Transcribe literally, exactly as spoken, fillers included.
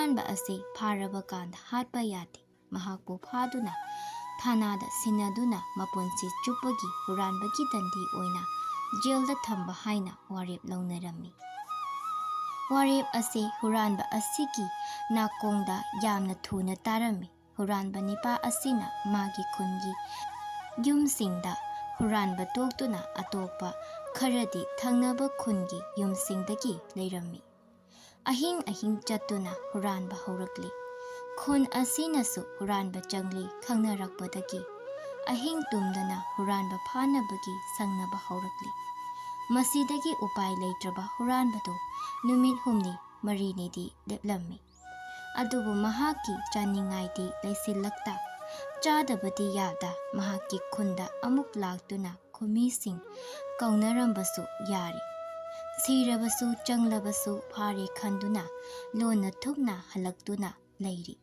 ꯍꯨꯔꯥꯟꯕ ꯑꯁꯤ ꯐꯥꯔꯕ ꯀꯥꯟꯗ ꯍꯥꯠꯄ ꯌꯥꯗꯦ꯫ ꯃꯍꯥꯛꯄꯨ ꯐꯥꯗꯨꯅ ꯊꯥꯅꯥꯗ ꯁꯤꯟꯅꯗꯨꯅ ꯃꯄꯨꯟꯁꯤ ꯆꯨꯞꯄꯒꯤ ꯍꯨꯔꯥꯟꯕꯒꯤ ꯗꯟꯗꯤ ꯑꯣꯏꯅ ꯖꯦꯜꯗ ꯊꯝꯕ ꯍꯥꯏꯅ ꯋꯥꯔꯦꯞ ꯂꯧꯅꯔꯝꯃꯤ꯫ ꯋꯥꯔꯦꯞ ꯑꯁꯤ ꯍꯨꯔꯥꯟꯕ ꯑꯁꯤꯒꯤ ꯅꯥꯀꯣꯡꯗ ꯌꯥꯝꯅ ꯊꯨꯅ ꯇꯥꯔꯝꯃꯤ꯫ ꯍꯨꯔꯥꯟꯕ ꯅꯤꯄꯥ ꯑꯁꯤꯅ ꯃꯥꯒꯤ ꯈꯨꯟꯒꯤ ꯌꯨꯝꯁꯤꯡꯗ ꯍꯨꯔꯥꯟꯕ ꯇꯣꯛꯇꯨꯅ ꯑꯇꯣꯞꯄ ꯈꯔꯗꯤ ꯊꯪꯅꯕ ꯈꯨꯟꯒꯤ ꯌꯨꯝꯁꯤꯡꯗꯒꯤ ꯂꯩꯔꯝꯃꯤ꯫ ꯑꯍꯤꯡ ꯑꯍꯤꯡ ꯆꯠꯇꯨꯅ ꯍꯨꯔꯥꯟꯕ ꯍꯧꯔꯛꯂꯤ꯫ ꯈꯨꯟ ꯑꯁꯤꯅꯁꯨ ꯍꯨꯔꯥꯟꯕ ꯆꯪꯂꯤ ꯈꯪꯅꯔꯛꯄꯗꯒꯤ ꯑꯍꯤꯡ ꯇꯨꯝꯗꯅ ꯍꯨꯔꯥꯟꯕ ꯐꯥꯅꯕꯒꯤ ꯁꯪꯅꯕ ꯍꯧꯔꯛꯂꯤ꯫ ꯃꯁꯤꯗꯒꯤ ꯎꯄꯥꯏ ꯂꯩꯇ꯭ꯔꯕ ꯍꯨꯔꯥꯟꯕꯗꯨ ꯅꯨꯃꯤꯠ ꯍꯨꯝꯅꯤ ꯃꯔꯤꯅꯤꯗꯤ ꯂꯦꯞꯂꯝꯃꯤ꯫ ꯑꯗꯨꯕꯨ ꯃꯍꯥꯛꯀꯤ ꯆꯥꯅꯤꯡꯉꯥꯏꯗꯤ ꯂꯩꯁꯤꯜꯂꯛꯇ, ꯆꯥꯗꯕꯗꯤ ꯌꯥꯗ ꯃꯍꯥꯛꯀꯤ ꯈꯨꯟꯗ ꯑꯃꯨꯛ ꯂꯥꯛꯇꯨꯅ ꯈꯨꯃꯤꯁꯤꯡ ꯀꯧꯅꯔꯝꯕꯁꯨ ꯌꯥꯔꯤ꯫ ꯁꯤꯔꯕꯁꯨ ꯆꯪꯂꯕꯁꯨ ꯐꯥꯔꯦ ꯈꯟꯗꯨꯅ ꯂꯣꯟꯅ ꯊꯨꯞꯅ ꯍꯜꯂꯛꯇꯨꯅ ꯂꯩꯔꯤ꯫